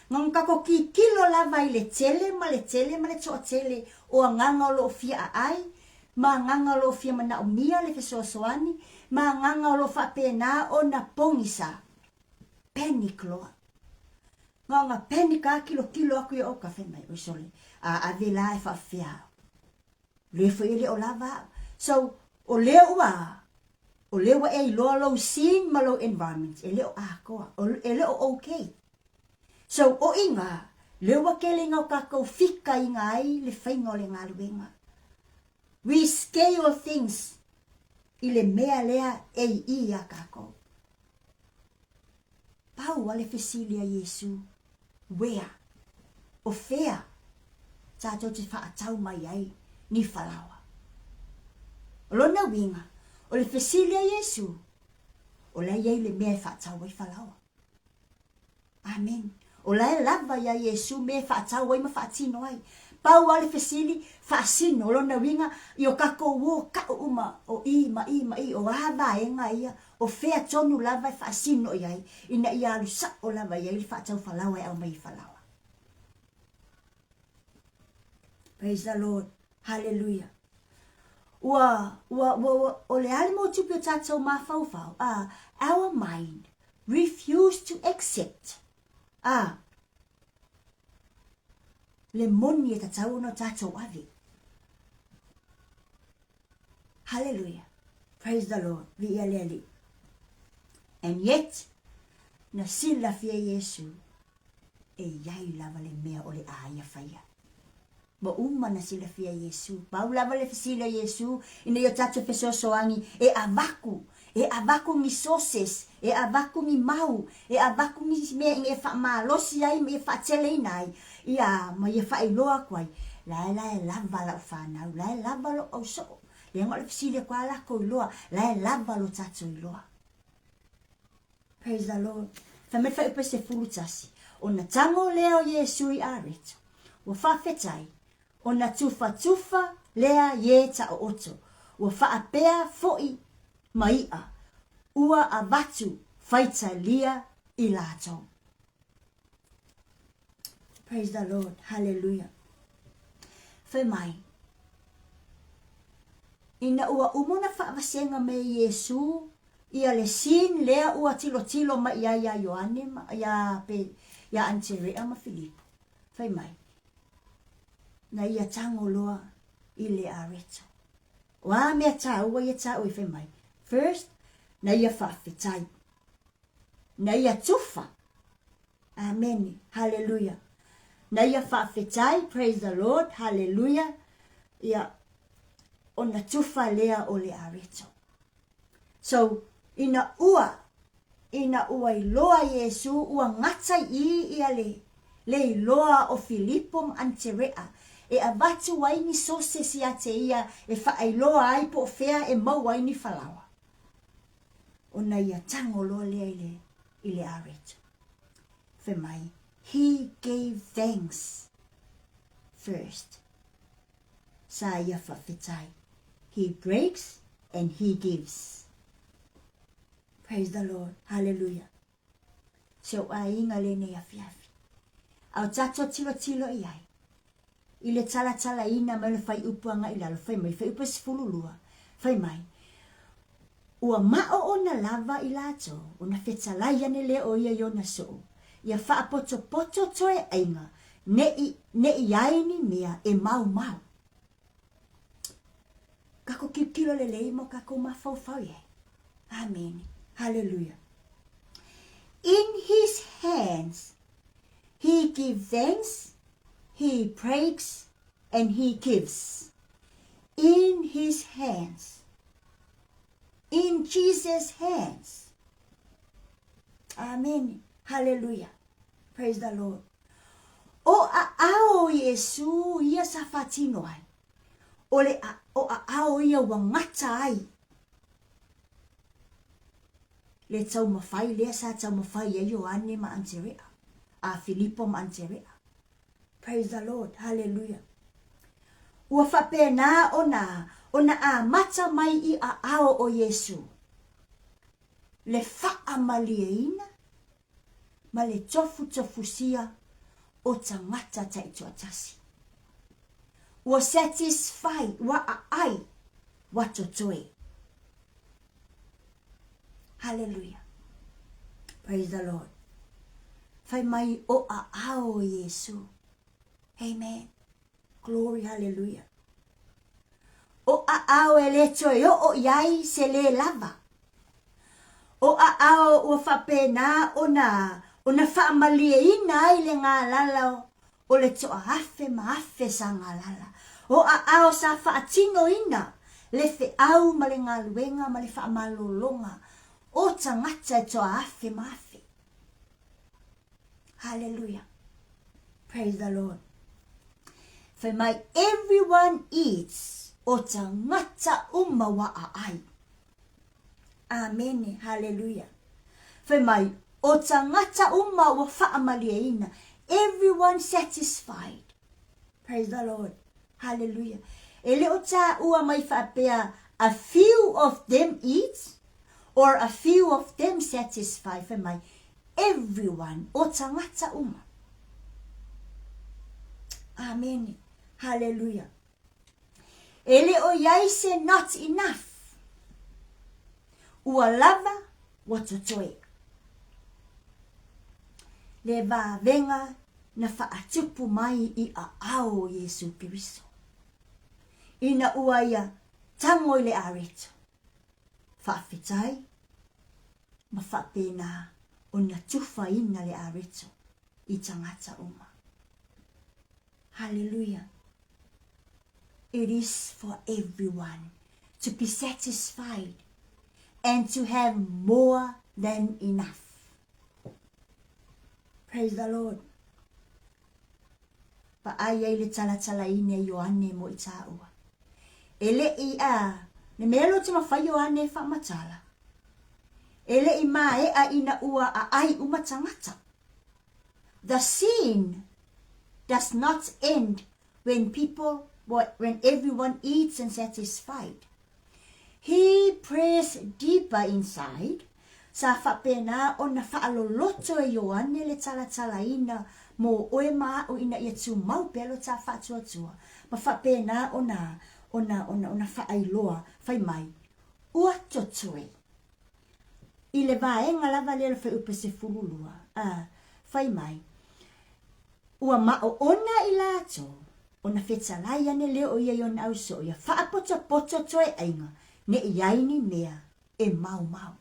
Nga kako kikilo lava i le tele ma le tele ma le toatele o agaga o lo o fia aai, ma agaga o lo o fia manaomia le fesoasoani, ma agaga o lo o faapena ona pogisa. Panic loa. Nga panic a kilokilo aku ia o ka fai mai, oi sole, a ave la e faafefea au. Le foi e le o lava au. So, o lea ua, o lea ua e iloa lou scene ma lou environment, e le o atoa, e le o okay. So, o iga, lea ua kele iga o kakou fika iga ai le faiga o le galuega. We scale things i le mea lea e i i ia kakou. Pau a le fesili a Iesu, Wea? O fea tatou te faatau mai ai ni falaoa? O lona uiga, o le fesili a Iesu, o la e i ai le mea e faatau ai falaoa. Amen. O la e lava iā Iesu mea e faatau ai ma faatino ai. Pau lava le fesili, faasino, o lona uiga, i o kakou o kaʻu uma o i ma i ma i, o a vaega ia, o fea tonu lava e faasino i ai, ina ia alu saʻo lava i ai le faatau falaoa e aumai i falaoa. Praise the Lord. Hallelujah. Ua, ua, ua, ua, o le a le motupi o tatou mafaufau, a, our mind refuse to accept, a, le moni e tatau ona o tatou ave. Hallelujah. Praise the Lord. Viia le Alii. And yet, na silafia Iesu e iai lava le mea o le a ia faia. Ua uma na silafia e Iesu. Pau lava le fesili a Iesu ina ia tatou fesoasoani e avaku, e avaku ni sources, e avaku ni mau, e avaku ni mea ina ia faamalosi ai ma ia faateleina ai, ia ma ia faailoa atu ai, la e la e lava lau fanau, la e lava lou ausoo. Leaga o le fesili atu a latou iloa, la e lava lo tatou iloa. Praise the Lord. Fai mai le fuaiupu e 11, Ona tago lea o Iesu i Areto, ua faafetai, ona tufatufa lea ie taooto, ua faapea foʻi ma iʻa, ua avatu faitalia i latou. Praise the Lord. Hallelujah. Fai mai, Ina ua uma ona faavasega mai e Iesu ia le scene lea ua tilotilo mai i ai ia Ioane ma, ia, pe, ia Aneterea ma Filipo, fai mai, na ia tago loa i le areto. O a mea tāua ia tāua i fai mai? First, na ia faafetai. Na ia tufa. Amene. Hallelujah. Na ia faafetai, praise the Lord, hallelujah. Ia, ona tufa lea o le areto. So, ina ua, ina ua iloa Iesu ua gata i i ia le, le iloa o Filipo ma Aneterea, e avatu ai ni soses ia te ia e faailoa ai po o fea e maua ai ni falaoa. Ona ia tago loa lea i le, i le areto. Fai mai, he gave thanks first. Sa ia faafetai. He breaks and he gives. Praise the Lord. Hallelujah. Si ou aiga lenei afiafi. A o tatou tilotilo i ai, i le talatalaina mai o le fuaiupu agai i lalo, fai mai, fuaiupu e 12, fai mai, Ua maʻo ona lava i latou, ona fetalai ane lea o ia i ona soo, ia faapotopoto toe aiga, neʻi, neʻi ai ni mea e maumau. Kako kilokilo lelei mo kakou mafaufau i ai. Amene. Hallelujah. In his hands he gives thanks, he breaks and he gives. In his hands. In Jesus' hands. Amen. Hallelujah. Praise the Lord. O aao o Iesu ia sa faatino ai. O le o aao ia ua gata ai le taumafai lea sa taumafai ai Ioane ma Aneterea, a Filipo ma Aneterea. Praise the Lord, hallelujah. Ua faapena ona, ona amata mai i aao o Iesu le faamalieina ma le tofutofusia o tagata taitoatasi. Ua satisfy, ua aai, ua totoe. Hallelujah. Praise the Lord. Fai mai o aao o Iesu. Amen. Glory, hallelujah. O aao e le toe oo i ai se le lava. O aao ua faapena ona, ona faamalieina ai le galala o le toaafe ma afe sa galala. O aao sa faatinoina le feau ma le galuega ma le faamalologa o tagata e toaafe ma afe. Hallelujah. Praise the Lord. Fai mai, everyone eats, o tagata uma wa aai. Amene, hallelujah. Fai mai, o tagata uma ua faamalieina, everyone satisfied. Praise the Lord. Hallelujah. E le o tāua mai faapea, a few of them eat, or a few of them satisfy. Fai mai, everyone, o tagata uma. Amene. Hallelujah. E le o i ai se not enough. Ua lava, ua totoe. Le vavega na faatupu mai i aao o Iesu Keriso. Ina ua ia tango i le areto, faafetai ma faapena ona tufaina le areto i tagata uma. Hallelujah. It is for everyone to be satisfied and to have more than enough. Praise the Lord. Paʻai ai le talatalaina e Ioane mo i tāua. E le i a, le mea lo te mawhai Ioane e whaamatala. E le i mae'a ina ua aai uma tagata. The scene does not end when people, when everyone eats and satisfied. He pressed deeper inside. Sa faapena ona faaloloto e Ioane le talatalaina mo oe ma aʻu ina ia tumau pea lo ta faatuatua, ma faapena ona, ona, ona, ona faailoa, fai mai, Ua totoe. I le vaega lava lea o le fuaiupu e 12, a, fai mai, Ua maoona i latou, ona fetalai ane lea o ia i ona ausoo ia faapotopoto toe aiga, ne i ai ni mea e maomao.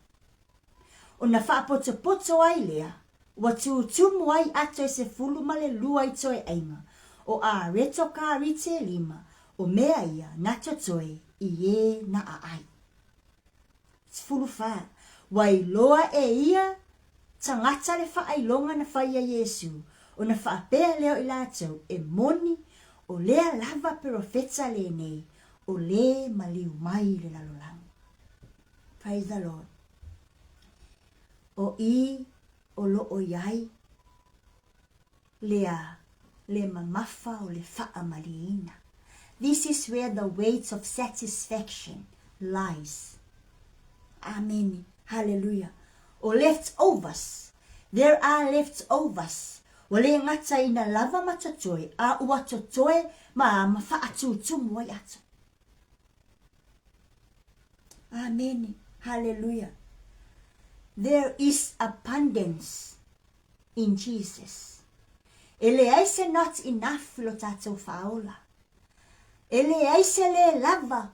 Ona faapotopoto ai lea, ua tutumu ai ato e 12 i toe aiga, o Areto Karite lima, o mea ia na totoe i e na aai. 14, Ua iloa e ia tagata le faailoga na fai e Iesu, ona faapea lea o i latou, e moni, o lea lava perofeta lenei, o le maliu mai i le lalolagi. Praise the Lord. O i o lo o i ai lea le mamafa o le faamalieina. This is where the weight of satisfaction lies. Amene. Hallelujah. O leftovers. There are leftovers. Ua le gata ina lava ma totoe, a ua totoe ma ma faatutumu ai ato. Amene. Hallelujah. There is abundance in Jesus. E leai se not enough i lo tatou faaola. E leai se le lava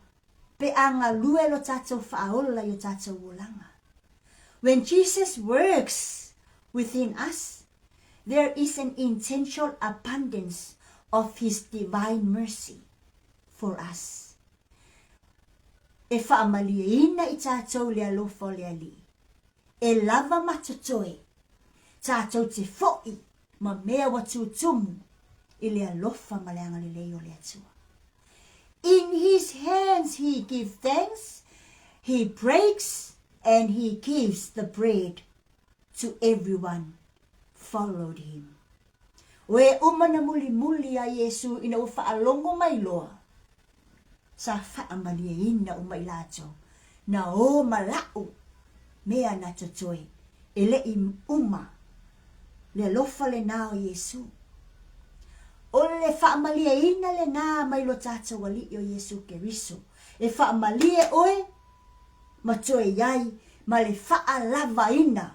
pe a galue lo tatou faaola i o tatou olaga. When Jesus works within us, there is an intentional abundance of His divine mercy for us. E faamalieina i tatou le alofa o le Alii. E lava ma totoe tatou te foʻi ma mea ua tutumu i le alofa ma le agalelei o le Atua. In his hands he gives thanks, he breaks and he gives the bread to everyone followed him. O e uma na mulimuli a Iesu ina ua faalogo mai loa, sa faamalieina uma i latou, na o ma laʻu mea na totoe, e leʻi uma le alofa lenā o Iesu. O le faamalieina lenā mai lo tatou Alii o Iesu Keriso, e faamalie oe ma toe iai ma le faalavaina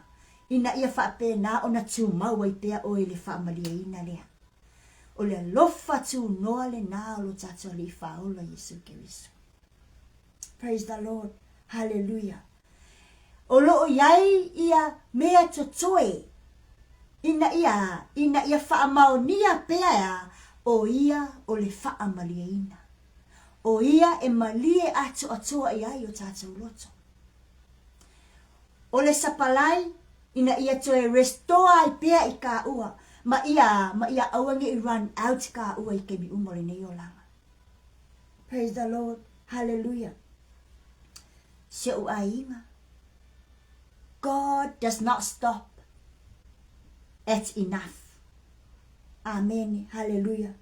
ina ia faapena ona tumau ai pea oe i le faamalieina lea. O le alofa tunoa lenā o lo tatou Alii Faaola Iesu Keriso. Praise the Lord. Hallelujah. O lo o iai ia mea totoe ina ia, ina ia faamaonia pea ea o ia o le faamalieina. O ia e malie atoatoa i ai o tatou loto. O le sapalai ina ia toe restore ai pea i kāua ma ia, ma ia aua ne i run out kāua i taimi uma o lenei olaga. Praise the Lord. Hallelujah. Si oʻu aiga, God does not stop at enough. Amene. Hallelujah.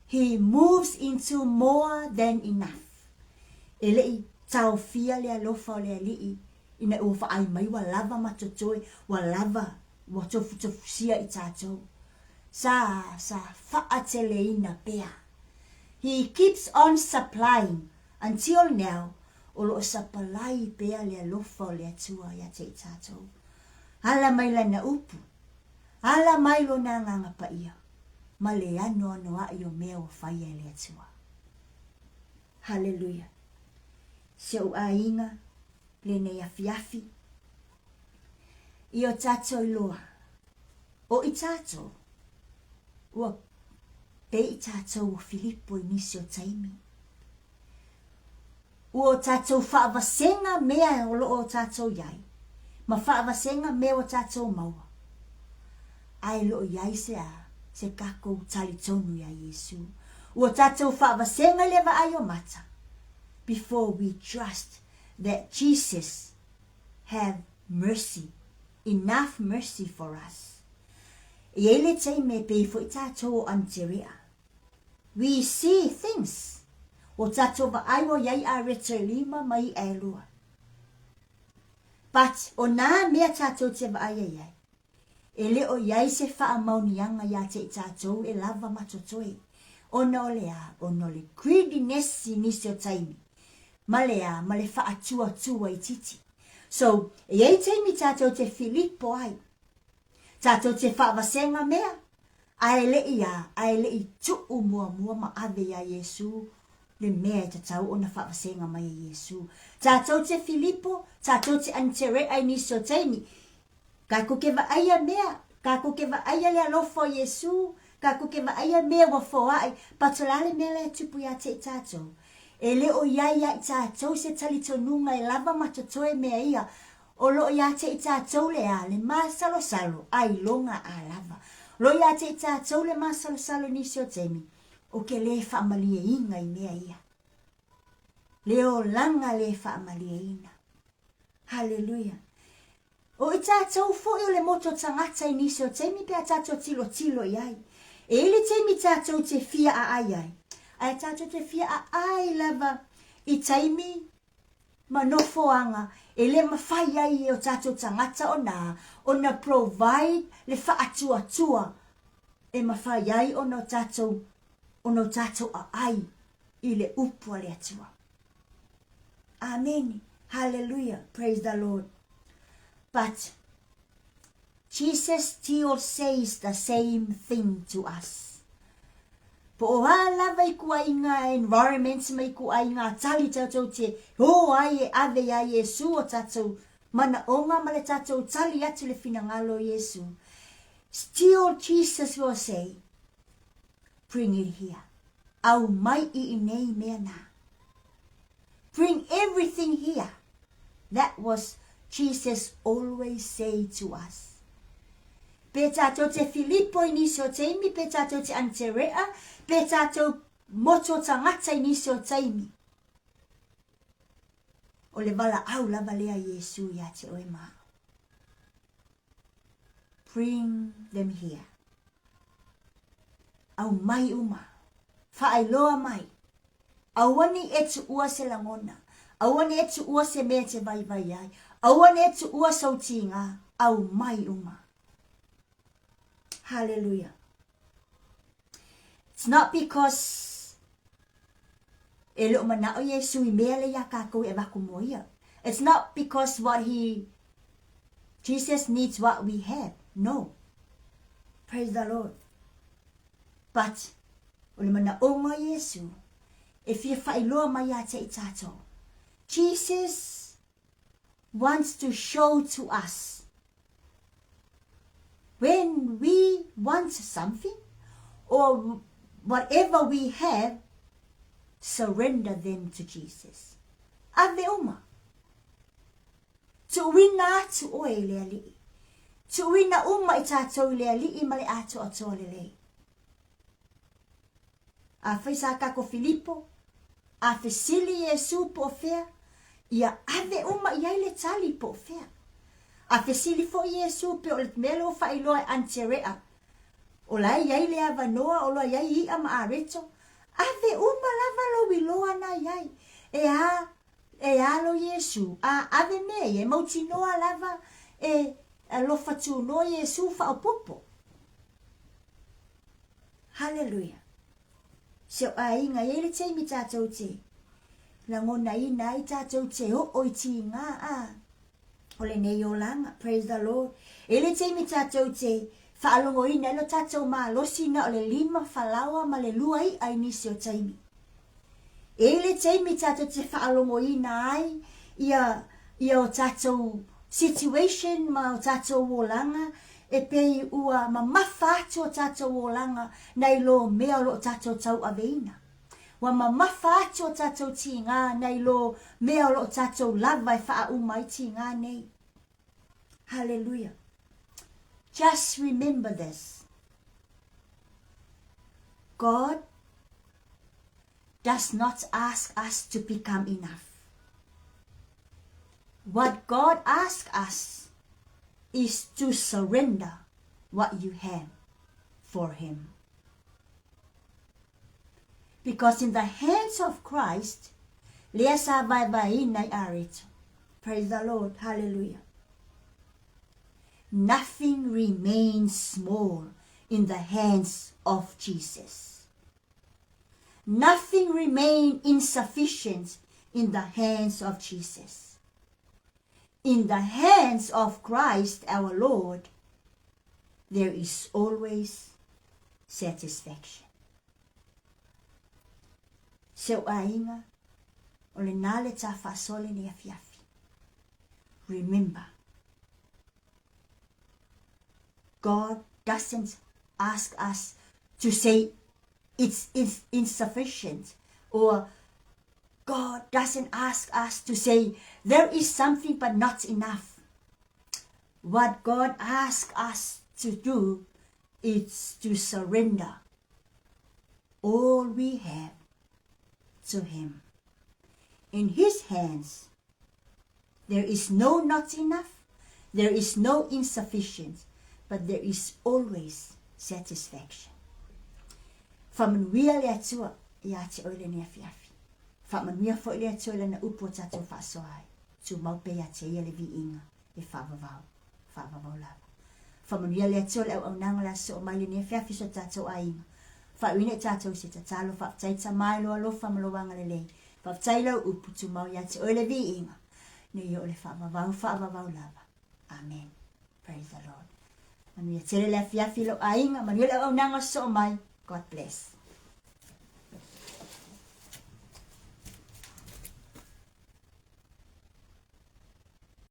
He moves into more than enough. E le i taofia le alofa o le Alii ina ua vaai mai ua lava ma totoe, ua lava, ua tofutofusia i tatou. Sa, sa faateleina pea. He keeps on supplying until now, o lo o sapalai pea le alofa o le Atua ia te i tatou. Ala mai lana upu, ala mai lona agaga paia, ma le anoanoaʻi o mea ua faia e le Atua. Haleluia. Si ou aiga lenei afiafi, i o tatou iloa, o i tatou, ua pei i tatou o Filipo i nisi o taimi. Ua o tatou faavasega mea o lo o tatou iai, ma faavasega mea ua tatou maua. Ae lo o iai se a, se kakou talitonu iā Iesu. Ua tatou faavasega i le vaai o mata, before we trust that Jesus have mercy, enough mercy for us. E iai le taimi e pei foi tatou o Anterea. We see things. O tatou vaai ua iai a reto e lima ma iʻa e lua. But o nā mea tātou te vaaia i ai, e le o i ai se faamaoniaga iā te i tātou e lava ma totoe, ona o le a, ona o le greediness i nisi o taimi, ma le a, ma le faatuatua itiiti. So, e i ai taimi tātou te filipo ai, tātou te faavasega mea, ae le i a, ae le i tuu muamua ma ave iā Iesū le mea e tatau ona faavasega mai e Iesū. Tātou te filipo, tātou te antere'a i nisi o taimi, Kākou ke vaaia mea, kākou ke vaaia le alofa o Iesū, kākou ke vaaia mea ua foaʻi, but o le a le mea la e tupu iā te i tātou? E le o iai iā i tātou se talitonuga e lava ma totoe mea ia, o lo o iā te i tātou le a, le māsalosalo, a iloga a lava. O lo o iā te i tātou le māsalosalo i nisi o taimi, o ke lē faamalieina i mea ia. Le olaga lē faamalieina. Haleluia. O i tātou foi o le moto tagata i nisi o taimi pe a tātou tilotilo i ai. E i le taimi tātou te fia aai ai, ae tātou te fia aai lava i taimi ma nofoaga e le mawhai ai e o tātou tagata ona ona provide le whaatuatua e mawhai ai ona o tātou ona o tātou aai i le upu a le Atua. Amen. Hallelujah. Praise the Lord. But Jesus still says the same thing to us. Po o a lava i kua i ngā environments ma i kua i ngā tali tātou te o ai e ave ia Iesu o tātou mana onga ma le tātou tali atu le finangalo Iesu. Still Jesus will say, bring it here. Au mai i i nei mea nā. Bring everything here. That was Jesus always say to us. Pe tātou te Filipo i nisi o taimi, pe tātou te Anterea, pe tātou moto tangata i nisi o taimi. O le vala au lava lea Iesu ia te oe mā. Bring them here. Au mai uma. Whaailoa mai. Aua nei e tuua se lagona. Aua nei e tuua se mea e te vaivai ai. Aua nei e tuua sou tīgā. Aumai uma. Hallelujah. It's not because e le o manao Iesu i mea le iā kākou e avatu mo ia. It's not because what he Jesus needs what we have. No. Praise the Lord. But, o le manaʻoga o Iesū, e fia faailoa mai iā te i tātou. Jesus wants to show to us when we want something or whatever we have, surrender them to Jesus. Ave uma. Tuuina atu oe i le Alii. Tuuina uma i tātou i le Alii ma le atoatoa lelei. Afai sa kako Filipo, a fesili Iesu po o fea, ia ave uma i ai le tali po o fea. A fesili foi Iesu pe o le mea lea ua faailoa e Anterea, o la e i ai le avanoa o loa i ai iʻa ma areto, ave uma lava lou iloa na i ai, e a E alo Iesu, a ave mea ia, e mautinoa lava e alofa tunoa Iesu faaopoopo. Haleluia. Se o aiga, i ai le taimi tātou te lagonaina ai tātou te oo i tīgā, a, o lenei olaga, praise the Lord. E le taimi tātou te faalogoina ai lo tātou malosi na o le lima falaoa ma le lua i'a i nisi o taimi. E le taimi tātou te faalogoina ai ia ia o tātou situation ma o tātou olaga e pei ua mamafa atu o tātou olaga nai lo mea o lo o tātou tauaveina. Ua mamafa atu o tātou tīgā nai lo mea o lo o tātou lava e whaauma ai tīgā nei. Hallelujah. Just remember this. God does not ask us to become enough. What God asks us is to surrender what you have for Him. Because in the hands of Christ, lea sa vaevaeina i areto. Praise the Lord. Hallelujah. Nothing remains small in the hands of Jesus. Nothing remains insufficient in the hands of Jesus. In the hands of Christ our Lord, there is always satisfaction. Si ou aiga, o lena le tā faasoa lenei afiafi. Remember, God doesn't ask us to say it's, it's insufficient or God doesn't ask us to say there is something but not enough. What God asks us to do is to surrender all we have to Him. In His hands, there is no not enough, there is no insufficient, but there is always satisfaction. Faamanuia le Atua ia te oe lenei afiafi. Faamanuia foi le Atua i lana upu o tatou faasoa ai. Tumau pea ia te ia le viiga e faavavau, faavavau lava. Faamanuia le Atua i le auaunaga o le a sosoo mai lenei afiafi i so tatou aiga. Faaiuina i tatou i se tatalo, faafetai Tama i lou alofa ma lou agalelei. Faafetai i lau upu, tumau ia te oe le viiga, nei oo le faavavau, faavavau lava. Amen. Praise the Lord. Manuia tele le afiafi i lou aiga, manuia le auaunaga o sosoo mai. God bless.